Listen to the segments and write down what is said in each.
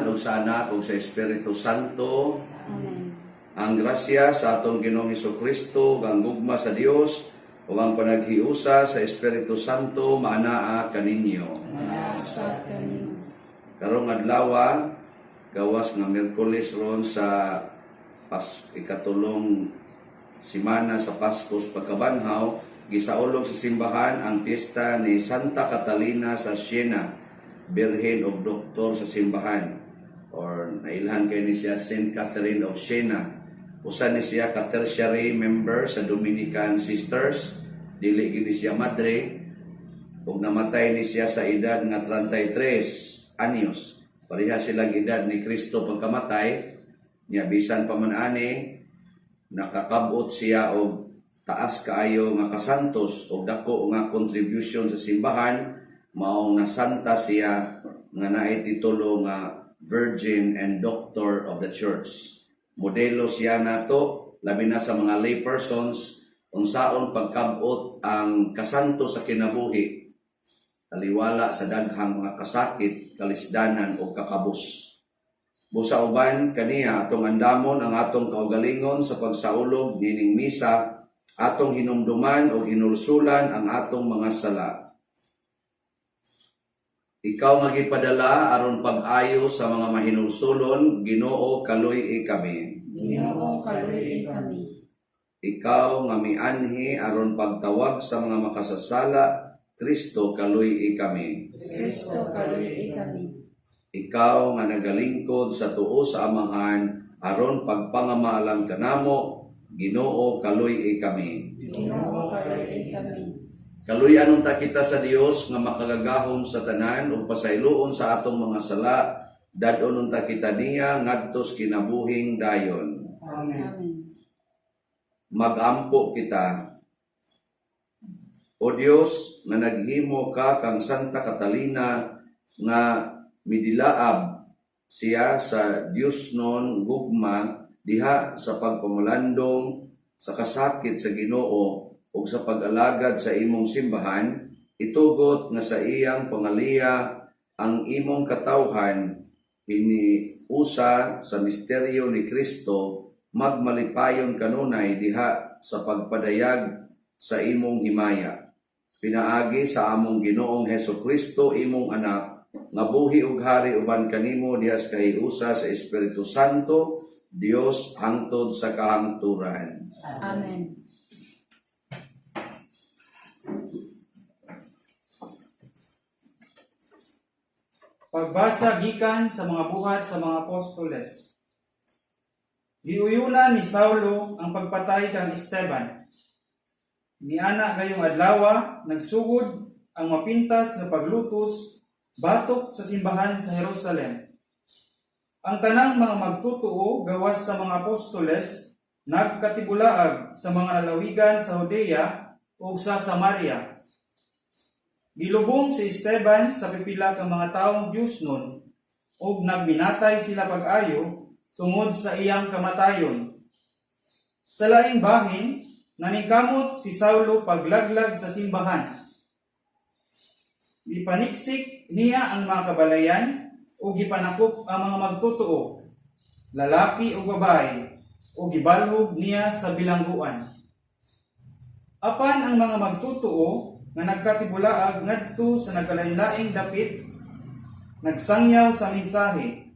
Amahan ug sa Anak ug sa Espiritu Santo. Amen. Ang grasya sa atong Ginoong Kristo, ug ang gugma sa Dios ug ang panaghiusa sa Espiritu Santo maanaa kaninyo. Sa kanimo. Karong adlaw, gawas nga Miyerkules ron sa ikatulong simana sa Paskos pagkabanhaw, gisaulog sa simbahan ang piyesta ni Santa Catalina sa Siena, birhen ug doktor sa simbahan, or nailhan kay ni siya Saint Catherine of Siena. Usa ni siya ka tertiary member sa Dominican Sisters, dili gini siya madre, ug namatay ni siya sa edad nga 33 anyos. Pareha silang edad ni Kristo pagkamatay niya. Bisan pa man ani, nakakabot siya og taas kaayo nga kasantos og dako nga contribution sa simbahan, maong nasanta siya nga naay titulo nga Virgin and Doctor of the Church. Modelo siya nato, labi na sa mga lay persons, unsaon pagkabot ang kasanto sa kinabuhi taliwala sa daghang mga kasakit, kalisdanan o kakabos. Busa uban kaniya, atong andamon ang atong kaugalingon sa pagsaulog nining misa, atong hinumduman o hinulsulan ang atong mga sala. Ikaw nga gipadala aron pag-ayo sa mga mahinulsulon, Ginoo, kaluy-i kami. Ginoo, kaluy-i kami. Ikaw nga mianhi aron pagtawag sa mga makasasala, Kristo, kaluy-i kami. Kristo, kaluy-i kami. Ikaw nga nagalingkod sa tuo sa Amahan aron pagpangamaalang kanamo, Ginoo, kaluy-i kami. Ginoo, kaluy-i kami. Kaluy-an unta kita sa Dios nga makagagahom sa tanan ug pasayloon sa atong mga sala, dad-on unta kita niya ngadto sa kinabuhing dayon. Amen. Amen. Magampo kita. O Dios, nga naghimo ka kang Santa Catalina nga midilaab siya sa Diosnon gugma diha sa pagpamalandong sa kasakit sa Ginoo ug sa pag-alagad sa imong simbahan, itugot nga sa iyang pangaliya ang imong katawhan hiniusa sa misteryo ni Kristo magmalipayon kanunay diha sa pagpadayag sa imong himaya. Pinaagi sa among Ginoong Heso Kristo, imong anak, nga buhi ug hari uban kanimo diha sa kahiusa sa Espiritu Santo, Dios hangtod sa kahangturan. Amen. Pagbasa gikan sa mga Buhat sa mga Apostoles. Giuyunan ni Saulo ang pagpatay kang Esteban. Niana gayong adlawa, nagsugod ang mapintas nga paglutos batok sa simbahan sa Jerusalem. Ang tanang mga magtutuo gawas sa mga apostoles nagkatibulaag sa mga lalawigan sa Judea ug sa Samaria. Gilubong si Esteban sa pipila ka mga taong Diosnon ug nagminatay sila pag-ayo tungod sa iyang kamatayon. Sa laing bahin, naningkamot si Saulo paglaglag sa simbahan. Gipaniksik niya ang mga kabalayan ug gipanakop ang mga magtotoo, lalaki ug babae, ug gibalhog niya sa bilangguan. Apan ang mga magtotoo nga nagkatibulaag ngadto sa nagkalain-laing dapit nagsangyaw sa mensahe.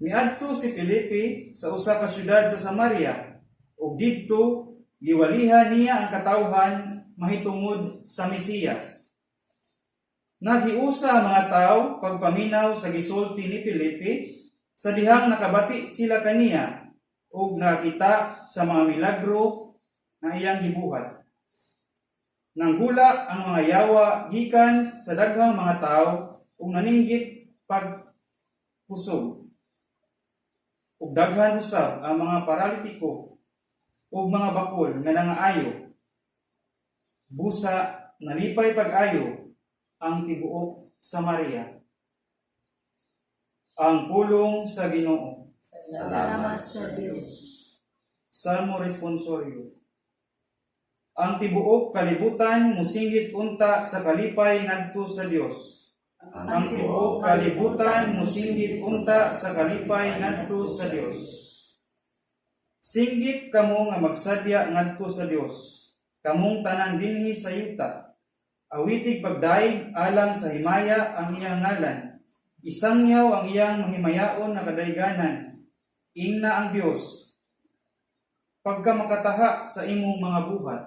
Miadto si Felipe sa usa ka syudad sa Samaria ug didto giwalihan niya ang katawhan mahitungod sa Mesiyas. Naghiusa ang mga tawo pagpaminaw sa gisulti ni Felipe sa dihang nakabati sila kaniya ug nakita sa mga milagro nga iyang gibuhat. Nanghula ang mga yawa gikan sa daghang mga tawo ug naninggit pagkusog. Ug daghan usab ang mga paralitiko ug mga bakol nga nangaayo. Busa nalipay pag-ayo ang tibuok Samaria. Ang pulong sa Ginoo. Salamat sa Dios. Salmo Responsorio. Ang tibuok kalibutan musinggit unta sa kalipay ngadto sa Dios. Ang tibuok kalibutan mosinggit unta sa kalipay ngadto sa Dios. Singgit kamo nga magsadya ngadto sa Dios, kamong tanan dinhi sa yuta. Awitig pagdayeg alang sa himaya ang iyang ngalan. Isangyaw ang iyang mahimayaon na kadayganan. Ingna ang Dios, pagkamakataha sa imong mga buhat.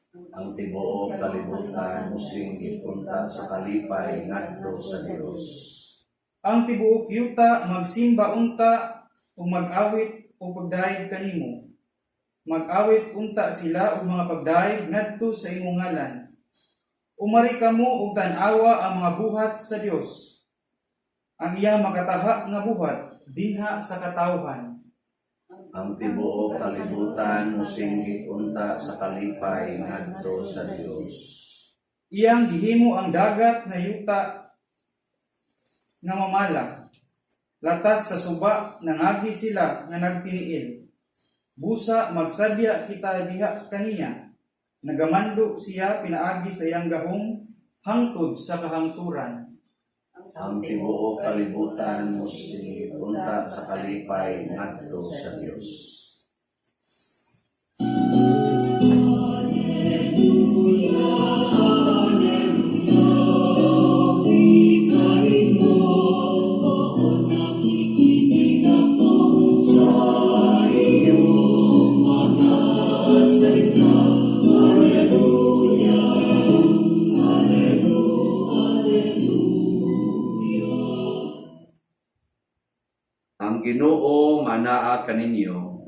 Ang tibuok kalibutan mosinggit unta sa kalipay ngadto sa Dios. Ang tibuok yuta magsimba unta ug mag-awit og pagdayeg kanimo. Mag-awit unta sila og mga pagdayeg ngadto sa imong ngalan. Umari kamo ug tan-awa ang mga buhat sa Dios, ang iyang makataha nga buhat dinha sa katawhan. Ang tibuok kalibutan mosinggit unta sa kalipay ngadto sa Dios. Iyang gihimo ang dagat nga yuta nga mamala. Latas sa suba nangagi sila nga nagtiniil. Busa magsadya kita diha kaniya. Nagamando siya pinaagi sa iyang gahom hangtod sa kahangturan. Ang tibuok kalibutan mosinggit unta sa kalipay ngadto sa Dios. Ang Ginoo manaa kaninyo.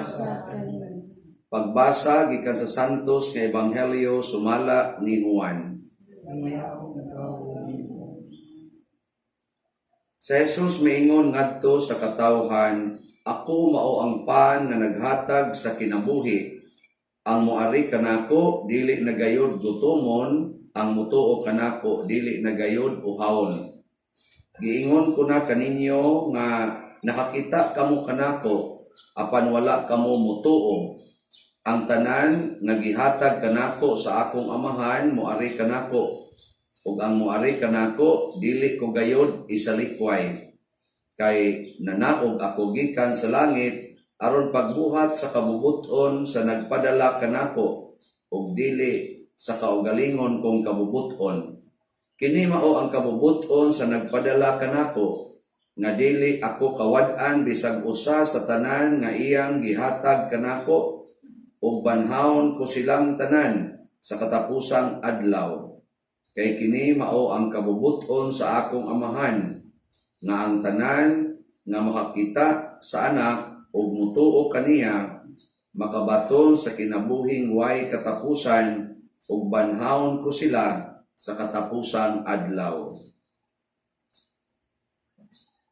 Sa kanimo. Pagbasa gikan sa Santos nga Ebanghelyo sumala ni Juan. Himayaon ikaw, O Ginoo. Si Jesus miingon ngadto sa katawhan, "Ako mao ang pan nga naghatag sa kinabuhi. Ang moari kanako dili na gayud gutomon, ang mutuo kanako dili na gayud uhawon. Giingon ko na kaninyo nga nakakita kamo kanako apan wala kamo mutuo. Ang tanan nga gihatag kanako sa akong Amahan moari kanako, ug ang moari kanako dili ko gayud isalikway. Kay nanaog ako gikan sa langit aron pagbuhat sa kabubut-on sa nagpadala kanako ug dili sa kaugalingon kong kabubut-on. Kini mao ang kabubut-on sa nagpadala kanako, nga dili ako kawad-an bisag usa sa tanan nga iyang gihatag kanako, ug banhawon ko silang tanan sa katapusang adlaw. Kay kini mao ang kabubut-on sa akong Amahan, nga ang tanan nga makakita sa Anak ug mutuo kaniya makabaton sa kinabuhing way katapusan, ug banhawon ko sila sa katapusang adlaw."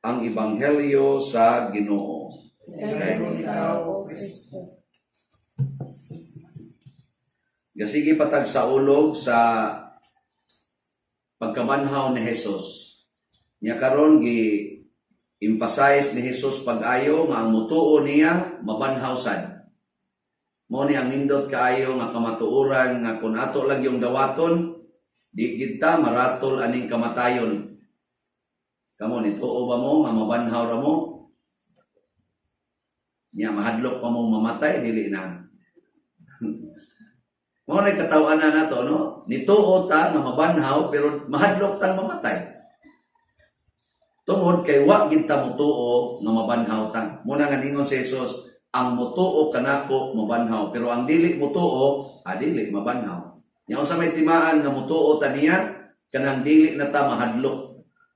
Ang Ebanghelyo sa Ginoo. Daghang ikaw, O Kristo. Gasige pa tag saulog sa pagkabanhaw ni Jesus. Nya karon gi emphasize ni Jesus pag-ayo nga ang mutuo niya mabanhaw sad. Mao ni ang nindot kaayo nga kamatuoran nga kung ato lang yung dawaton, di gid ta maratol aning kamatayon. Kamo, nituo ba mo nga mabanhaw ra mo? Nya mahadlok pa mo mamatay, dili na? Mao na kataw-anan nato, no? Nituo ta nga mabanhaw pero mahadlok tang mamatay. Tungod kay wa gid ta motuo nga mabanhaw ta. Muna nga ningon si Jesus, ang motuo kanako mabanhaw, pero ang dili motuo, dili mabanhaw. Nya unsa may timaan nga motuo ta niya? Kanang dili na ta mahadlok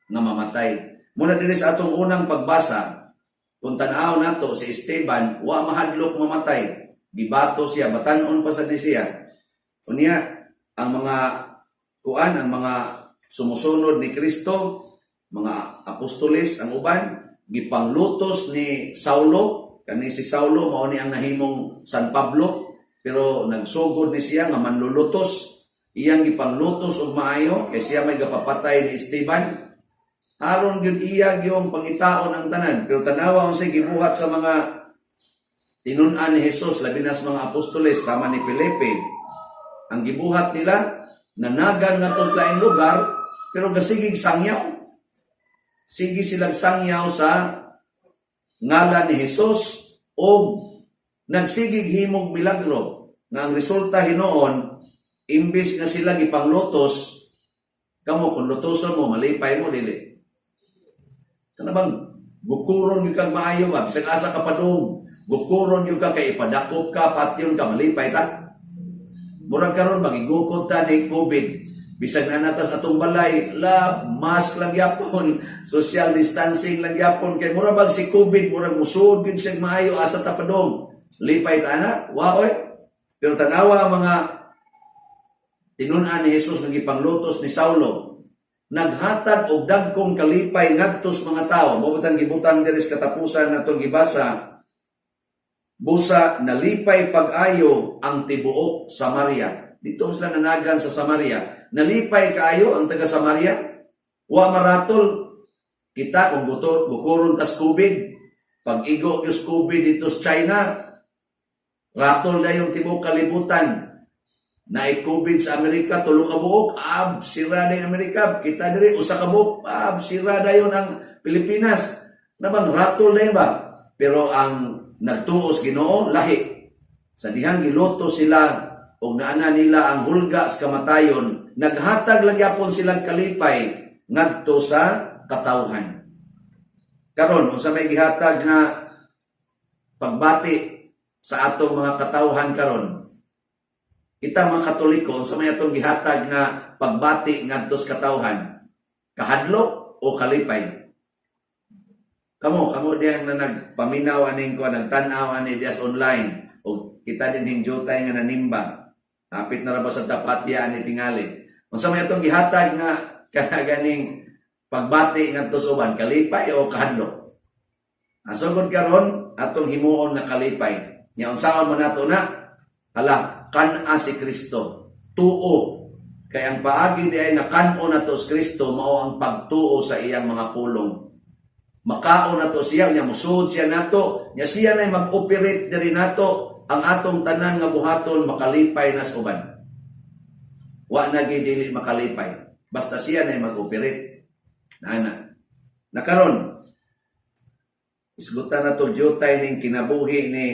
nga mamatay. Muna dinhi sa atong unang pagbasa, kung tan-aw nato si Esteban, wa mahadlok mamatay. Gibato siya, batan-on pa sa ni siya. Unya, ang mga kuan, ang mga sumusunod ni Kristo, mga apostoles, ang uban, gipanglutos ni Saulo. Kani si Saulo mao ni ang nahimong San Pablo, pero nagsugod ni siya nga manlulutos. Iyang gipanglutos og maayo kay siya may gapapatay ni Esteban. Aron gyud iya gyung pangitaon ang tanan. Pero tanawa unsay gibuhat sa mga tinun-an ni Jesus, labi na sa mga apostoles sama ni Felipe. Ang gibuhat nila, nanagan ngadto sa laing lugar. Pero gasigig sangyaw. Sige silang sangyaw sa ngalan ni Jesus o nagsigig himog milagro nga ang resulta hinuon, imbis nga sila gipanglutos. Kamo, kung lutoson mo, malipay mo, dili? Kana bang gukuron gyud kag maayo ba, bisag asa ka padung, gukuron gyud ka kay ipadakop ka, patyon ka, malipay ta? Murag karon magigukod ta ni COVID, bisag na natas atong balay la, mask lang gyapon, social distancing lang gyapon, kay mura bag si COVID murag musuod gyud siya maayo asa ta padung, lipay ta ana? Wa oy. Pero tanawa ang mga tinun-an ni Jesus nga gipanglutos ni Saulo, naghatag og dagkong kalipay ngadto sa mga tawo. Mao butang gibutang diri sa katapusan natong gibasa, "Busa nalipay pag-ayo ang tibuok Samaria." Dito sila nanagan sa Samaria. Nalipay kaayo ang taga Samaria. Wa maratol. Kita kung guto, gukuron tas COVID. Pag igo yung COVID dito sa China, ratol na yung tibuok kalibutan. Na COVID sa Amerika, tulo ka buok, ab, sira na yung Amerika. Kita diri, usa ka buok, ab, sira na yun ang Pilipinas. Nabang ratol na yun ba? Pero ang nagtuos Ginoo, lahi. Sa dihang giluto sila og naana nila ang hulga sa kamatayon, naghatag lang yapon silang kalipay ngadto sa katawhan. Karon, unsa may gihatag nga pagbati sa atong mga katawhan karon? Kita mga Katoliko, unsa may atong gihatag nga pagbati ngadto sa katawhan? Kahadlok o kalipay? Kamo, kamo diyang na nagpaminaw aning ko, nagtan-aw ani dias online o kita din hinjutay nga nanimba. Hapit na ra ba sa tapatya ani tingali? Unsa may atong gihatag nga kana ganing pagbati ngadto sa uban, kalipay o kahadlok? Asugod karon atong himuon nga kalipay. Nya unsaon man nato na? Hala, kan-a si Kristo. Tuo. Kay ang paagi di ay nga kan-o nato si Kristo mao ang pagtuo sa iyang mga pulong. Makaon nato siya, nya musuod siya nato, nya siya na mag-operate diri nato, ang atong tanan nga buhaton makalipay na sa uban. Wa na gyud dili makalipay. Basta siya na mag-operate. Nana. Nakaron, isgutan na to jutay ning kinabuhi ni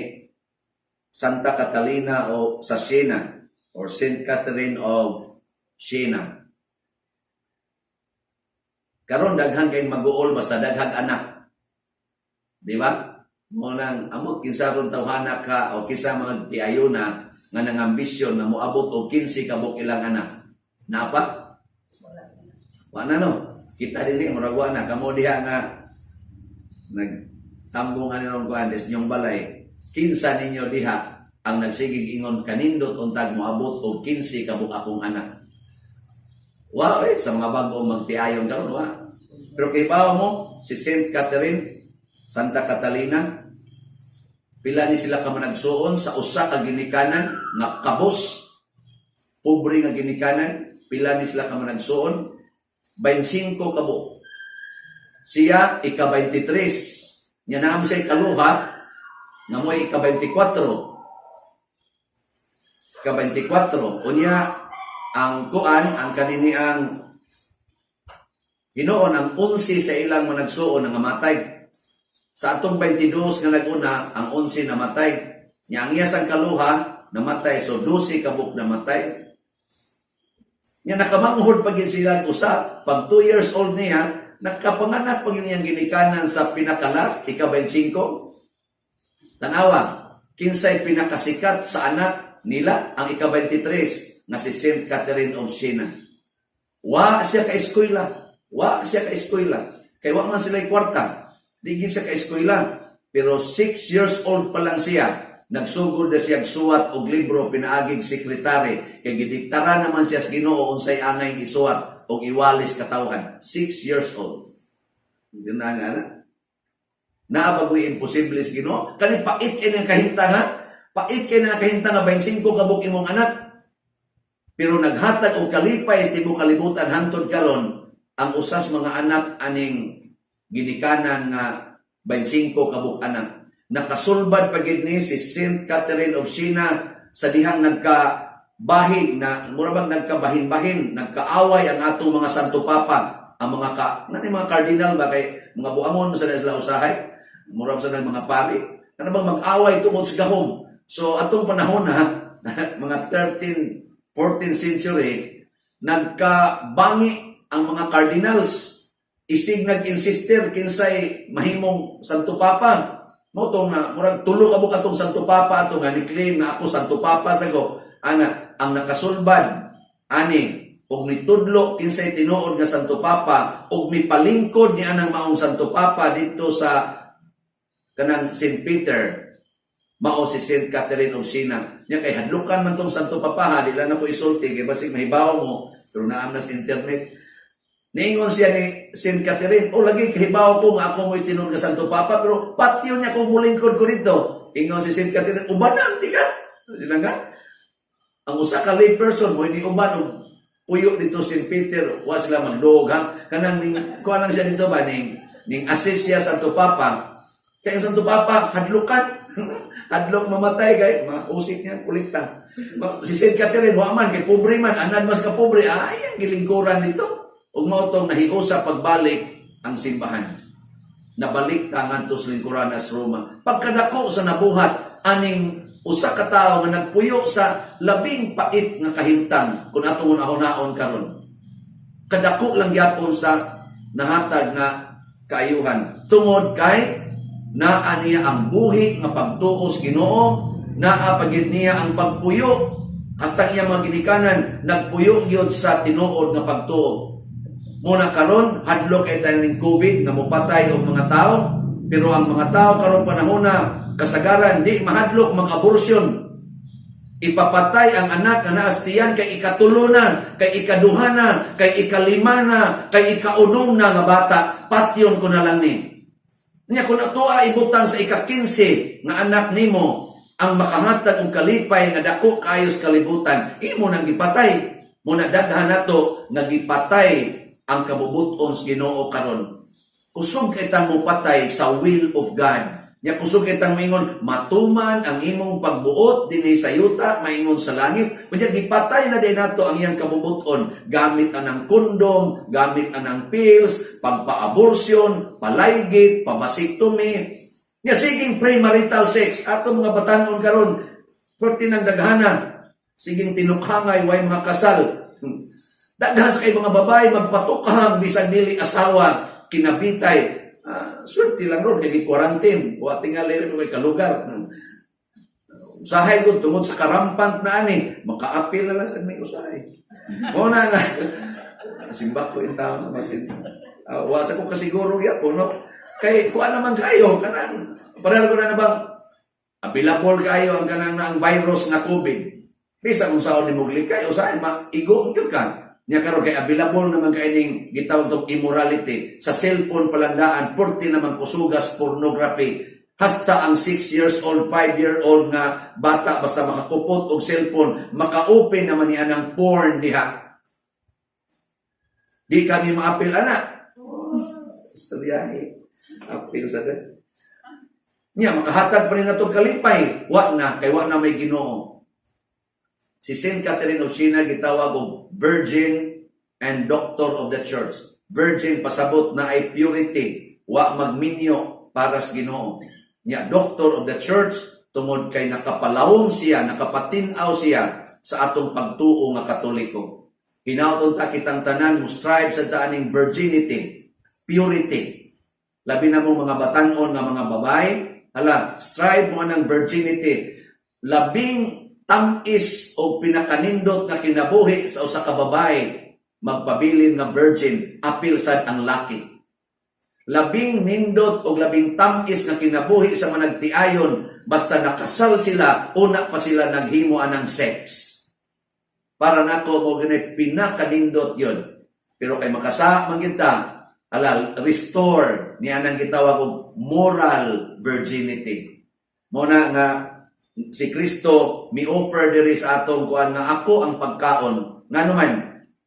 Santa Catalina o sa Siena or Saint Catherine of Siena. Karon daghan kay mag-uol basta daghang anak. Di ba? Mo nang amot kinsa ron tawhana ka o kinsa mga tiayona nga nangambisyon nga moabot og 15 ka buok ilang anak. Napa? Wa na, no. Kita dinhi murag wa na kamo diha nga nagtambong ani ron kuan des inyong balay. Kinsa ninyo diha ang nagsigig ingon, "Kanindot untag moabot og 15 ka buok akong anak"? Wa eh, sa mga bag-o magtiayon karon wa. Pero kay mo si Saint Catherine, Santa Catalina, pila ni sila ka managsuon sa usa ka ginikanan nga kabos, pobre nga ginikanan, pila ni sila ka managsuon? 25 ka buok. Siya ika-23. Nya naa siya ikaluha nga mo'y ika-24. Ika-24. Unya ang kuan, ang kanini ang hinuon ang 11 sa ilang managsuon nga namatay. Sa atong 22 nga naguna, ang 11 namatay. Nya ang iya sang kaluha namatay, so 12 ka buok namatay. Nya nakamanghod pa gid sila usa. Pag 2 years old niya, nakapanganak pa gid niyang ginikanan sa pinakalas, ika-25. Tanawa, kinsay pinakasikat sa anak nila? Ang ika-23 nga si Saint Catherine of Siena. Wa siya ka eskwela. Wa siya ka eskwela. Kay wa man sila kwarta. Di gid siya ka eskwela. Pero 6 years old pa lang siya, nagsugod na siya suwat og libro pinaagig sekretary kay gidiktara naman siya sa Ginoo unsay angay isuwat og iwalis katawhan. 6 years old. Yun na nga na. Naa ba goy imposible sa Ginoo? Kani pait kay nang kahimtang ha? Pait kay nang kahimtang nga 25 ka buok imong anak. Pero naghatag og kalipay sa tibuok kalibutan hangtod karon ang usas mga anak aning ginikanan nga 25 ka buok anak. Nakasulbad pa gid ni si Saint Catherine of Siena sa dihang nagka bahig na mura bang nagkabahin-bahin, nagkaaway ang atong mga Santo Papa, ang mga ka ngani mga cardinal ba, kay mga buangon sa sila usahay, mura sa mga pari, kana bang mag-away tungod sa gahom. So atong panahon na mga 13 14th century, nagkabangi ang mga cardinals, isig nag-insister kinsay mahimong Santo Papa. Mao tong na murag tulo ka buok atong Santo Papa ato nga ni-claim na ako Santo Papa sa ko ana. Ang nakasulbad ani og nitudlo kinsay tinuod nga Santo Papa og mipalingkod ni anang maong Santo Papa dito sa kanang St. Peter, mao si Saint Catherine of Siena. Nya kay hadlukan man tong Santo Papa ha, di lang ako isulti kay basig mahibaw mo, pero naam na sa internet. Niingon siya ni Saint Catherine, "Oh, lagi kahibaw ko nga ako mo'y tinuod nga Santo Papa, pero patyon niya kung mulingkod ko dito." Ingon si Saint Catherine, "Ubanan, di ka." Di lang ka? Ang usa ka lay person mo ni uban og puyo dito St. Peter, wa sila magduog ha. Kanang ning kuan lang siya dito ba, ning assist siya Santo Papa. Kaya ang Santo Papa hadlukan. Hadlok mamatay kay mga usik niya kolekta. Si Saint Catherine wa man kay pobre man, anad mas ka pobre, ay ang gilingkuran dito. Ug mao tong nahiusa pagbalik ang simbahan. Nabalik ta ngadto sa lingkuran sa Roma. Pagkadako sa nabuhat aning usa ka tawo nga nagpuyo sa labing pait nga kahimtang kung atong hunahon karon. Kadako lang gyapon sa nahatag nga kaayuhan tungod kay naa niya ang buhi nga pagtuo sa Ginoo, naa pa gyud niya ang pagpuyo hasta iya mga ginikanan nagpuyo gyud sa tinuod nga pagtuo. Muna karon hadlok kay tayo ning COVID nga mopatay og mga tao, pero ang mga tao karon panahon na kasagaran di mahadlok mag-abortion. Ipapatay ang anak nga naa sa tiyan kay ikatulo na, kay ikaduha na, kay ikalima na, kay ikaunom na nga bata, patyon ko na lang ni. Nya kung atoa ibutang sa ika-15 nga anak nimo ang makahatag og kalipay nga dako kaayo sa kalibutan, imo nang gipatay. Muna daghan nato nga gipatay ang kabubuton sa Ginoo karon. Kusog kay tang mopatay sa will of God. Nya kusog kay tang maingon, "Matuman ang imong pagbuot dinhi sa yuta, maingon sa langit." Unya gipatay na din nato ang iyang kabubuton gamit anang kondom, gamit anang pills, pagpa-abortion, palaygit, pa-vasectomy. Nya siging premarital sex ato mga batanon karon, perti nang daghana. Siging tinukhangay, way mga kasal. Daghan sa kay mga babae magpatukhang bisag dili asawa, kinabitay. Ah, swerte lang ron kay gi-quarantine. Wa tingali rin kay kalugar. Usahay gud tungod sa karampant na ani, makaapil na lang sa may usahay. Mo na nga simba ko in town masin. Wa sa ko kasiguro gyapon, no. Kay kuan naman kayo kanang pareho ko na na bang available kayo ang kanang na ang virus nga COVID. Bisa kung saon ni moglikay usahay maigo gyud ka. Nya karon kay available naman kay ning gitawag tong immorality sa cellphone palandaan, purti naman kusugas pornography. Hasta ang 6 years old, 5 year old nga bata, basta makakupot og cellphone, maka-open naman niya ng porn diha. Di kami maapil ana. Oh, istoryahe. Apil sa din. Nya makahatag pa rin nato kalipay. Wa na kay wa na may Ginoo. Si Saint Catherine of Siena gitawag og Virgin and Doctor of the Church. Virgin pasabot na ay purity, wa magminyo para sa Ginoo. Nya Doctor of the Church tungod kay nakapalawom siya, nakapatin-aw siya sa atong pagtuo nga Katoliko. Hinaot ta kitang tanan mo strive sa daaning virginity, purity. Labi na mo mga batanon nga mga babae, hala, strive mo ng virginity. Labing tamis o pinakanindot nga kinabuhi sa usa ka babae magpabilin nga virgin, apil sad ang laki. Labing nindot o labing tamis nga kinabuhi sa mga nagtiayon basta nakasal sila, una pa sila naghimo anang sex. Para nako mo gani pinakanindot yon. Pero kay makasa man kita, alal restore niya nang gitawag og moral virginity. Mo na nga si Kristo mi offer diri sa atong kuan nga ako ang pagkaon. Ngano man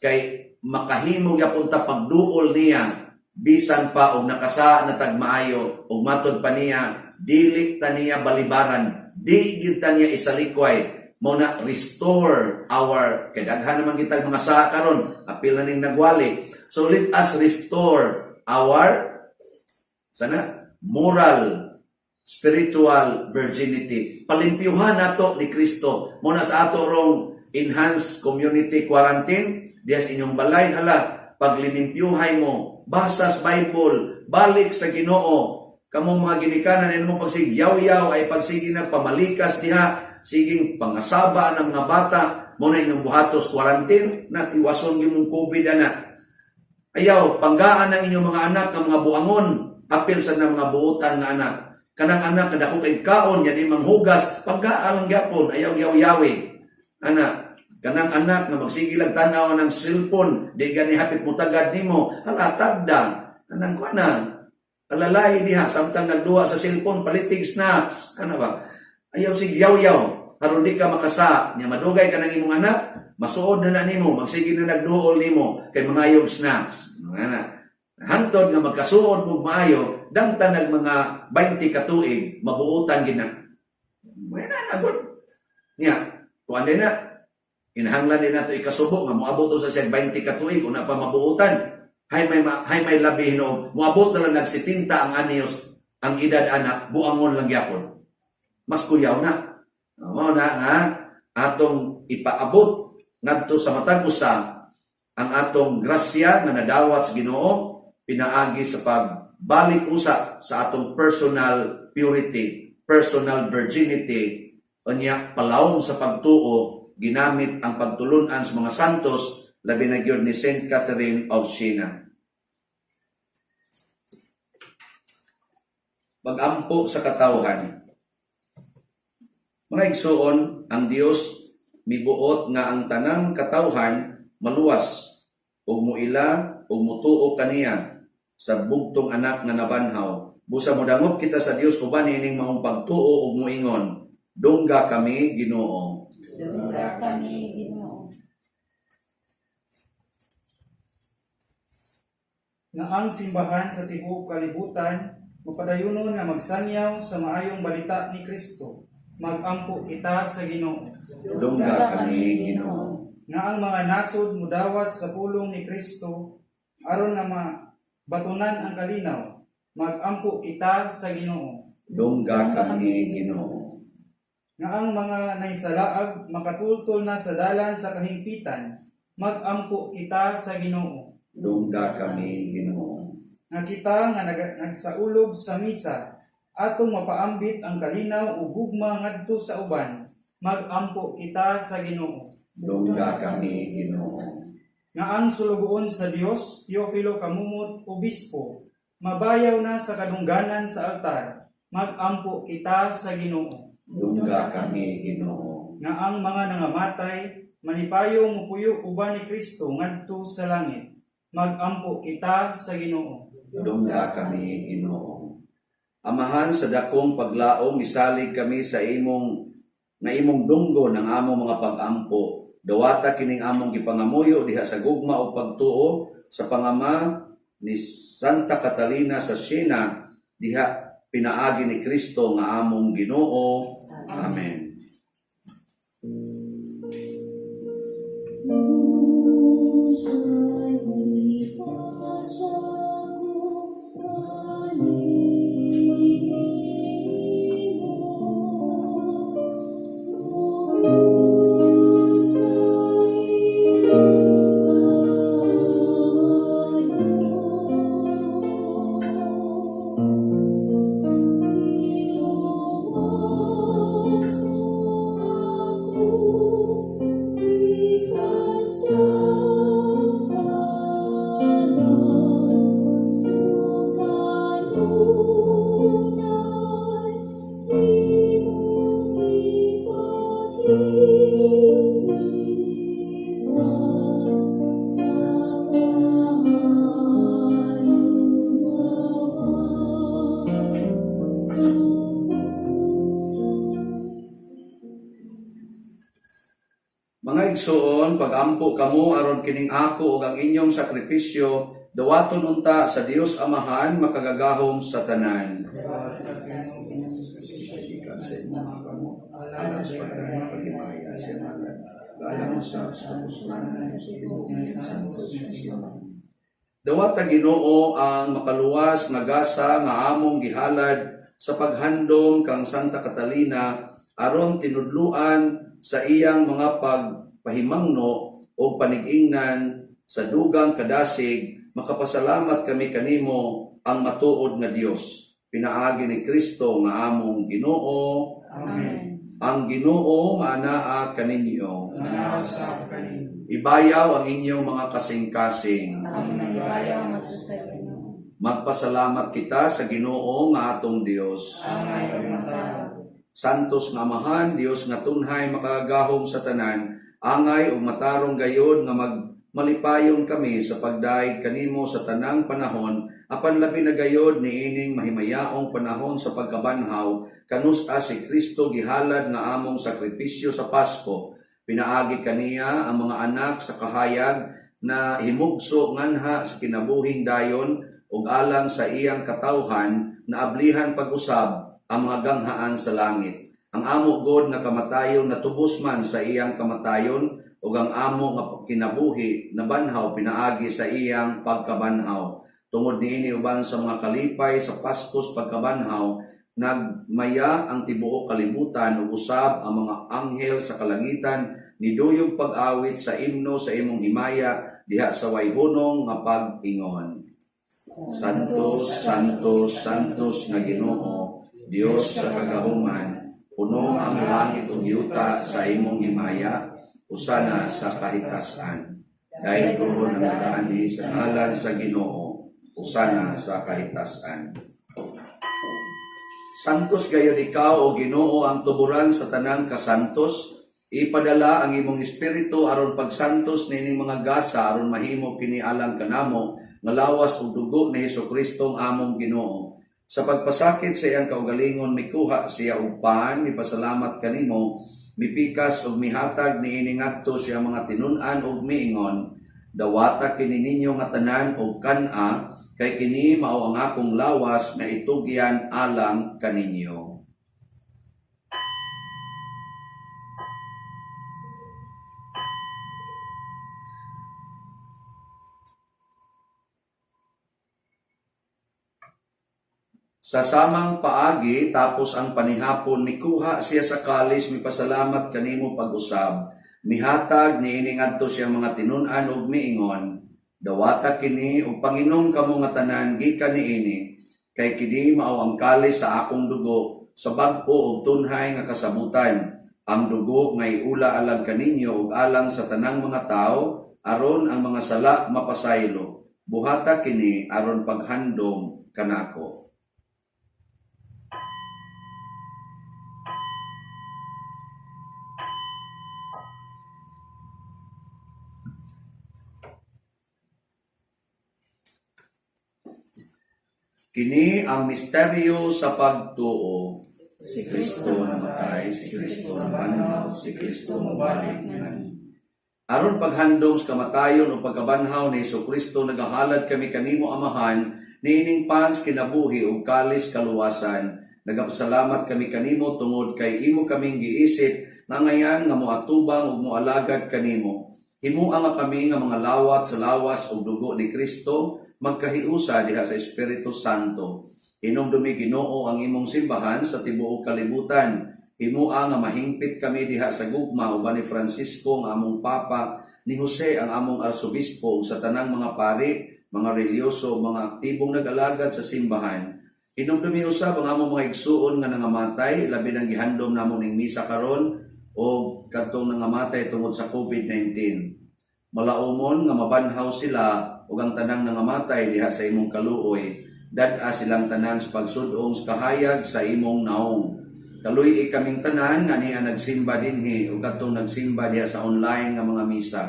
kay makahimo gyapon ta pagduol niya bisan pa og nakasa na tag maayo, ug matod pa niya dili ta niya balibaran, di gyud ta niya isalikway. Mao na restore our, kay daghan naman kitag mga saa karon, apil na ning nagwali. So let us restore our sana moral, spiritual virginity. Palimpyuhan nato ni Kristo. Mao na sa ato rong enhanced community quarantine diya sa inyong balay, hala, paglinimpyuhay mo, basa sa Bible, balik sa Ginoo. Kamong mga ginikanan nimo, pagsig yaw-yaw ay pagsige na pamalikas diha, siging pangasaba ng mga bata. Mao na inyong buhatos quarantine na tiwason gimong COVID ana. Ayaw panggaan ang inyong mga anak nga mga buangon, apil sa na mga buotan nga anak. Kanang anak nga dako kay kaon yan imang hugas, panggaan lang gyapon, ayaw yaw-yawi. Ana, kanang anak nga magsige lang tan-aw ng cellphone, di gani hapit mutagad nimo, hala, tagda. Kanang kuan na, alalay diha samtang nagduwa sa cellphone, palitig snacks, ana ba? Ayaw sig yaw-yaw aron di ka makasa nya. Madugay ka ng imong anak, masuod na na nimo, magsige na nagduol nimo kay mangayog snacks. Ana, hantod nga magkasuod mo maayo, dangtan nag mga 20 ka tuig, mabuotan gina. May na na gud nya kuan din na kinahanglan din nato ikasubo nga moabot sa siya 20 ka tuig una pa mabuotan. Hay may labi hinuon, moabot na lang nag 70 ang anyos ang edad anak, buangon lang gyapon, mas kuyaw na. Mao na nga atong ipaabot ngadto sa matag usa ang atong grasya nga nadawat sa Ginoo pinaagi sa pagbalik usa sa atong personal purity, personal virginity, unya palawom sa pagtuo ginamit ang pagtulunan sa mga santos, labi na gyud ni Saint Catherine of Siena. Pagampo sa katawhan. Mga igsuon, ang Dios mibuot nga ang tanang katawhan maluwas ug muila ug mutuo kaniya sa bugtong anak nga nabanhaw. Busa modangop kita sa Dios uban niining maong pagtuo ug moingon, "Dungga kami, Ginoo." Dungga kami, Ginoo. Nga ang simbahan sa tibuok kalibutan mapadayunon nga magsangyaw sa maayong balita ni Kristo. Magampo kita sa Ginoo. Dungga kami, Ginoo. Nga ang mga nasod mudawat sa pulong ni Kristo aron nga mabatunan ang kalinaw. Magampo kita sa Ginoo. Dungga kami, Ginoo. Nga ang mga naisalaag makatultol na sa dalan sa kahimpitan. Magampo kita sa Ginoo. Dungga kami, Ginoo. Nga kita nga nagsaulog sa misa atong mapaambit ang kalinaw ug gugma ngadto sa uban. Magampo kita sa Ginoo. Dungga kami, Ginoo. Nga ang sulugoon sa Dios Teofilo Camomot, obispo, mabayaw na sa kadungganan sa altar. Magampo kita sa Ginoo. Dungga kami, Ginoo. Nga ang mga nangamatay manipayo mupuyo uban ni Kristo ngadto sa langit. Magampo kita sa Ginoo. Dungga kami, Ginoo. Amahan sa dakong paglaom, misalig kami sa imong nga imong dunggo ng among mga pagampo. Dawata kining among gipangamuyo diha sa gugma o pagtuo sa pangama ni Santa Catalina sa Siena diha pinaagi ni Kristo nga among Ginoo. Amen. Mga igsuon, pagampo kamo aron kining ako ug ang inyong sakripisyo dawaton unta sa Dios Amahan makagagahom sa tanan. Gikan sa imong mga kamot, alang sa pagpaghimayan. Alang usab sa kapuslanan sa tibuok nga santos nga simbahan. Dawata, Ginoo, ang makaluwas nga gasa nga among gihalad sa paghandom kang Santa Catalina aron tinudluan sa iyang mga pagpahimangno o panigingnan sa dugang kadasig, makapasalamat kami kanimo, ang matuod nga Dios, pinaagi ni Kristo nga among Ginoo. Amen. Ang Ginoo maanaa kaninyo. Anaa usab kaninyo. Ibayaw ang inyong mga kasing-kasing. Among gibayaw ngadto sa Ginoo. Magpasalamat kita sa Ginoo nga atong Dios. Angay ug matarong. Santos nga Amahan, Dios nga tunhay makagagahom sa tanan, angay ug matarong gayod nga magmalipayon kami sa pagdayeg kanimo sa tanang panahon, apan labi na gayod niining mahimayaong panahon sa pagkabanhaw, kanus-a si Kristo gihalad nga among sakripisyo sa Pasko. Pinaagi kaniya ang mga anak sa kahayag na himugso nganha sa kinabuhing dayon, ug alang sa iyang katawhan na ablihan pag-usab ang mga ganghaan sa langit. Ang amo god nga kamatayon natubos man sa iyang kamatayon, ug ang amo nga kinabuhi nabanhaw pinaagi sa iyang pagkabanhaw. Tungod niini, uban sa mga kalipay sa Paskos pagkabanhaw, nagmaya ang tibuok kalibutan ug usab ang mga anghel sa kalangitan niduyog pag-awit sa imno sa imong himaya diha sa wayhunong nga pag-ingon. Santos, Santos, Santos nga Ginoo, Dios sa kagahuman, puno ang langit ug yuta sa imong himaya. Hosana sa kahitasan. Daygon ang nagaanhi sa ngalan sa Ginoo. Hosana sa kahitasan. Santos gayud ikaw, o Ginoo, ang tuburan sa tanang kasantos. Ipadala ang imong espiritu aron pagsantos niining mga gasa aron mahimo kini alang kanamo nga lawas ug dugo ni Hesukristo ang among Ginoo. Sa pagpasakit sa iyang kaugalingon, mikuha siya og pan, mipasalamat kanimo, mipikas ug mihatag niini ngadto sa iyang mga tinun-an ug miingon, "Dawata kini ninyo nga tanan og kan-a, kay kini mao ang akong lawas nga itugyan alang kaninyo." Sa samang paagi, tapos ang panihapon, mikuha siya sa kalis, mipasalamat kanimo pag-usab, mihatag niini ngadto sa iyang mga tinun-an ug miingon, "Dawata kini ug panginom kamo nga tanan gikan niini, kay kini mao ang kalis sa akong dugo sa bag-o ug tunhay nga kasabutan, ang dugo nga iula alang kaninyo ug alang sa tanang mga tawo aron ang mga sala mapasaylo. Buhata kini aron paghandom kanako." Kini ang misteryo sa pagtuo. Si Kristo namatay, si Kristo nabanhaw, si Kristo mobalik nganhi. Aron paghandom sa kamatayon o pagkabanhaw ni Kristo, nagahalad kami kanimo, Amahan, niining pans kinabuhi ug kalis kaluwasan. Nagapasalamat kami kanimo tungod kay imo kaming giisip nga ngayan nga moatubang ug moalagad kanimo. Himua nga kami nga mga lawat sa lawas ug dugo ni Kristo magkahiusa diha sa Espiritu Santo. Hinumdumi, Ginoo, ang imong simbahan sa tibuok kalibutan. Himua nga mahingpit kami diha sa gugma uban ni Francisco nga among Papa, ni Jose ang among arsobispo, ug sa tanang mga pari, mga relihiyoso, mga aktibong nag-alagad sa simbahan. Hinumdumi usab ang among mga igsuon nga nangamatay, labi nang gihandom namo ning misa karon o kadtong nangamatay tungod sa COVID-19. Malaumon nga mabanhaw sila ug ang tanang nangamatay diha sa imong kaluoy, dad-a silang tanan sa pagsud-ong sa kahayag sa imong naong. Kaluy-i kaming tanan nga ania nagsimba dinhi ug kadtong nagsimba diha sa online nga mga misa.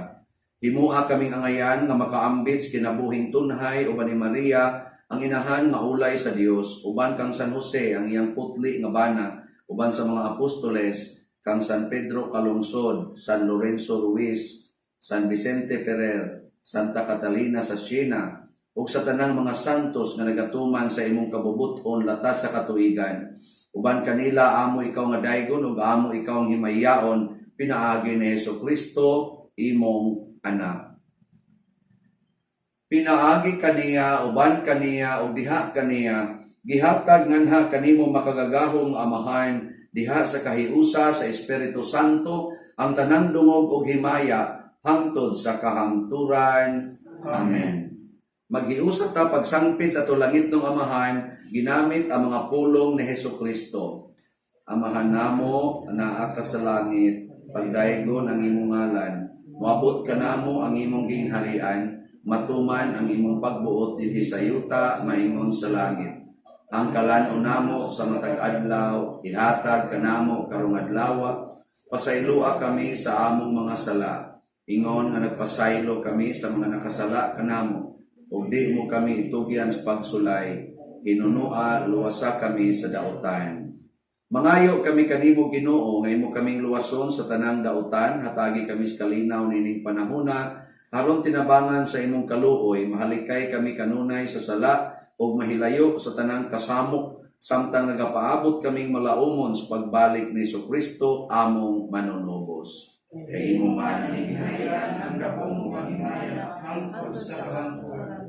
Himua kaming angayan nga makaambit sa kinabuhing tunhay uban ni Maria, ang inahan nga ulay sa Dios, uban kang San Jose, ang iyang putli nga bana, uban sa mga apostoles, kang San Pedro Calungsod, San Lorenzo Ruiz, San Vicente Ferrer, Santa Catalina sa Siena, ug sa tanang mga santos nga nagatuman sa imong kabubut-on latas sa katuigan. Uban kanila amo ikaw nga daygon ug amo ikaw ang himayaon. Pinaagi ni Hesus Kristo, imong anak. Pinaagi kaniya, uban kaniya, ug diha kaniya, gihatag nganha kanimo makagagahom nga Amahan, diha sa kahiusa sa Espiritu Santo, ang tanang dungog ug himaya hangtod sa kahangturan. Amen. Maghiusa ta pagsangpit sa atong langitnong Amahan, ginamit ang mga pulong ni Hesus Kristo. Amahan namo, naa ka sa langit, pagdaygon ang imong ngalan, moabot kanamo ang imong gingharian, matuman ang imong pagbuot dinhi sa yuta maingon sa langit. Ang kalan-on namo sa matag adlaw, ihatag kanamo karong adlaw, pasayloa kami sa among mga sala, ingon nga nagpasaylo kami sa mga nakasala kanamo, ug di mo kami itugyan sa pagsulay, hinunoa luwasa kami sa dautan. Mangayo kami kanimo, Ginoo, nga imo kaming luwason sa tanang dautan, hatagi kami sa kalinaw nining panahona, aron tinabangan sa imong kaluoy, mahalikay kami kanunay sa sala ug mahilayo sa tanang kasamok samtang nagapaabot kaming malaumon sa pagbalik ni Kristo among manunubos. Kay imo man ang gingharian, ang gahom ug ang himaya hangtod sa kahangturan.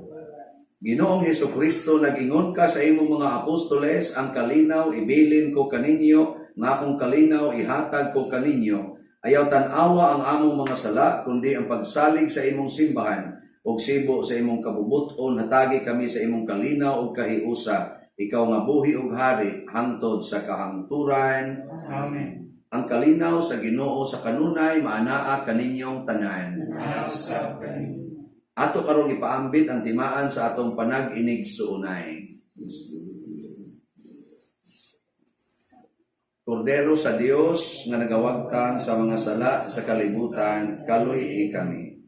Ginoong Hesus Kristo, nag-ingon ka sa imong mga apostoles, "Ang kalinaw ibilin ko kaninyo, nga akong kalinaw ihatag ko kaninyo. Ayaw tan-awa ang among mga sala, kundi ang pagsalig sa imong simbahan, ug sibo sa imong kabubut-on, hatagi kami sa imong kalinaw ug kahiusa. Ikaw nga buhi ug hari hangtod sa kahangturan." Amen. Ang kalinaw sa Ginoo sa kanunay maanaa kaninyong tanan. Asa kanimo. Ato karong ipaambit ang timaan sa atong panag-inigsuonay. Kordero sa Dios nga nagawagtang sa mga sala sa kalibutan, kaluy-i kami.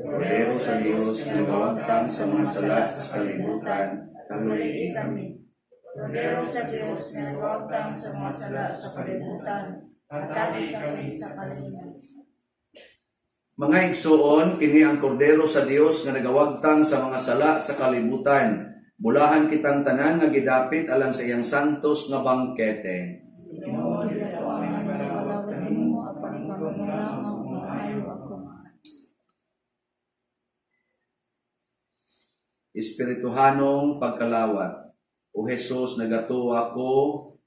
Kordero sa Dios nga nagawagtang sa mga sala sa kalibutan, kaluy-i kami. Kordero sa Dios nga nagawagtang sa mga sala sa kalibutan, hatagi kami sa kalinaw. Mga igsuon, kini ang Kordero sa Dios nga nagawagtang sa mga sala sa kalibutan. Bulahan kitang tanan nga gidapit alang sa iyang santos nga bangkete. Ginoo, dili ako angay makalawat kanimo, apan ipahambal lamang ug maayo ako. Espirituhanong pagkalawat. O Jesus, nagatuo ako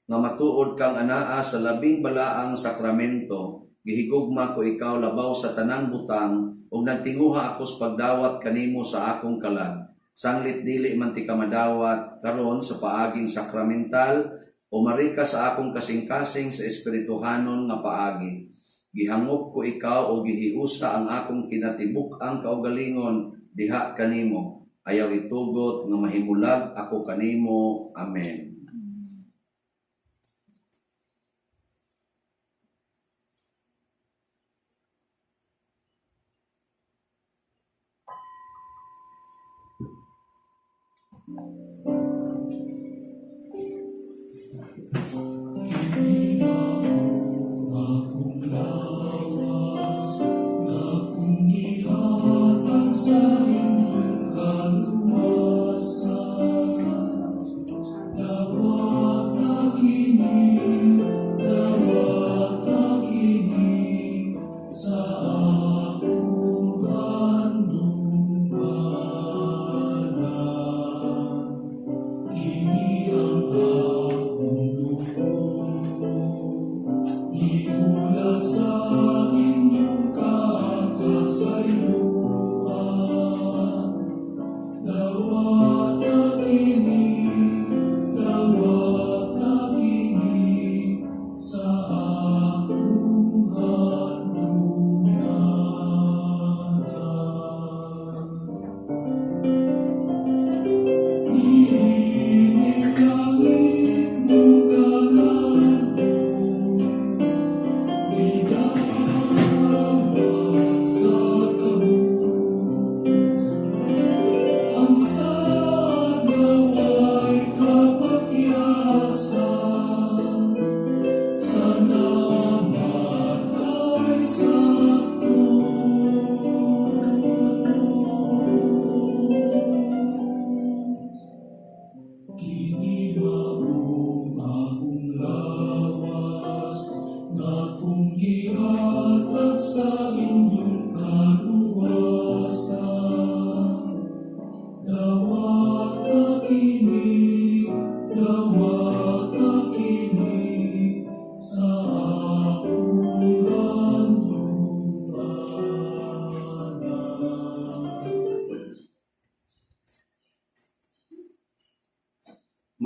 nga matuod kang anaa sa labing balaang sakramento. Gihigugma ko ikaw labaw sa tanang butang ug nagtinguha ako sa pagdawat kanimo sa akong kalag. Sanglit dili man tika madawat karon sa paaging sakramental, umari ka sa akong kasing-kasing sa espirituhanon nga paagi. Gihangop ko ikaw o gihiusa ang akong kinatibuk-ang kaugalingon diha kanimo. Ayaw itugot nga mahimulag ako kanimo. Amen.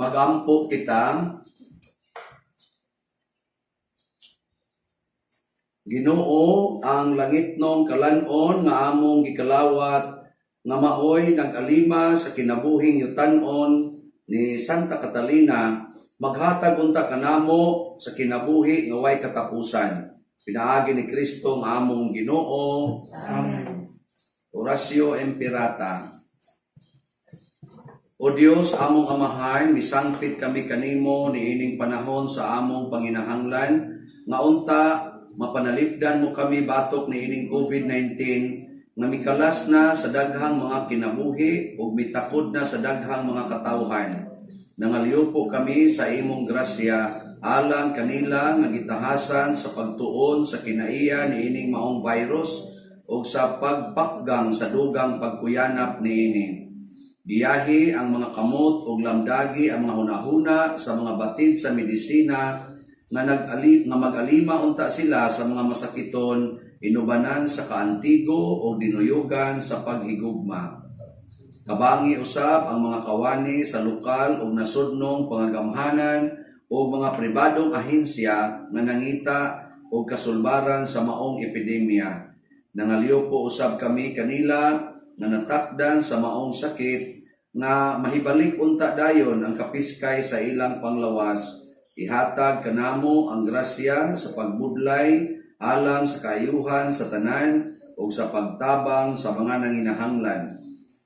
Magampo kita. Ginoo, ang langitnong kalan-on nga among gikalawat nga maoy nag-alima sa kinabuhing yutan-on ni Santa Catalina, maghatag unta kanamo sa kinabuhi nga way katapusan. Pinaagi ni Kristo ang among Ginoo. Amen. Oratio Imperata. O Dios, among Amahan, misangpit kami kanimo niining panahon sa among panginahanglan nga unta mapanalipdan mo kami batok niining COVID-19 nga mikalas na sa daghang mga kinabuhi ug mitakod na sa daghang mga katawhan. Nangalyupo kami sa imong grasya alang kanila nga gitahasan sa pagtuon sa kinaiya niining maong virus ug sa pagpakgang sa dugang pagkuyanap niini. Giyahi ang mga kamot ug lamdagi ang mga hunahuna sa mga batid sa medisina nga mag-alima unta sila sa mga masakiton, inubanan sa kaantigo o dinuyugan sa paghigugma. Tabangi usab ang mga kawani sa lokal ug nasudnong pangagamhanan o mga pribadong ahensya nga nangita og kasulbaran sa maong epidemya. Nangalyupo usab kami kanila nga natakdan sa maong sakit nga mahibalik unta dayon ang kapiskay sa ilang panglawas. Ihatag kanamo ang grasya sa pagbudlay alang sa kaayuhan sa tanan ug sa pagtabang sa mga nanginahanglan.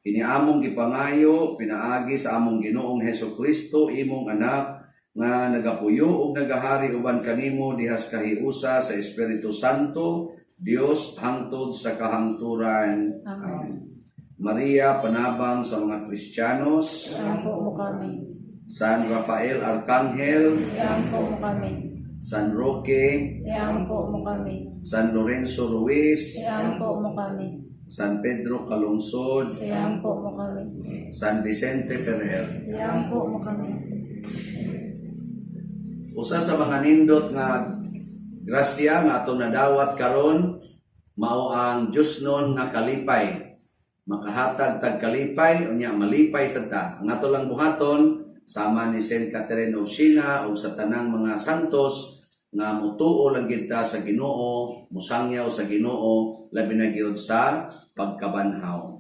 Kini among gipangayo pinaagi sa among Ginoong Hesus Kristo, imong anak, nga nagapuyo ug nagahari uban kanimo dihas kahiusa sa Espiritu Santo, Dios, hangtod sa kahangturan. Amen. Maria, panabang sa mga Kristiyanos. Iampo mo kami. San Rafael Arcangel, Iampo mo kami. San Roque, Iampo mo kami. San Lorenzo Ruiz, Iampo mo kami. San Pedro Calungsod, Iampo mo kami. San Vicente Ferrer. Iampo mo kami. Usa sa mga nindot nga grasya nga atong nadawat karon mao ang Diyosnon nga kalipay. Makahatag tag kalipay, unya malipay sad ta. Ang ato lang buhaton sama ni Saint Catherine of Siena ug sa tanang mga santos nga mutuo lang gid ta sa Ginoo, musangyaw sa Ginoo, labi na gyud sa pagkabanhaw.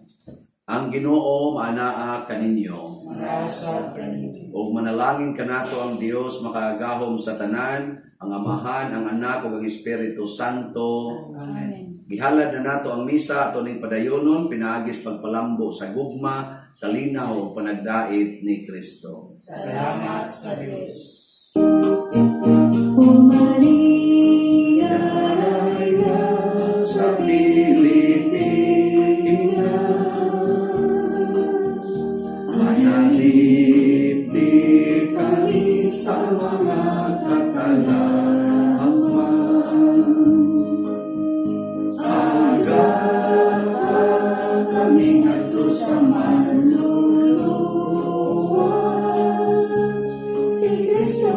Ang Ginoo maanaa kaninyo. Mausab kanimo. Ug manalangin kanato ang Dios makagagahom sa tanan, ang Amahan, ang Anak ug ang Espiritu Santo. Amen. Gihalad na nato ang misa ato ning padayonon pinaagi sa pagpalambo sa gugma, kalinaw ug panagdait ni Kristo. Salamat sa Dios. O Maria, sa Pilipinas, manalipdi kami sa mga katalakman. Aga kami ngadto sa manluluwas, si Kristo.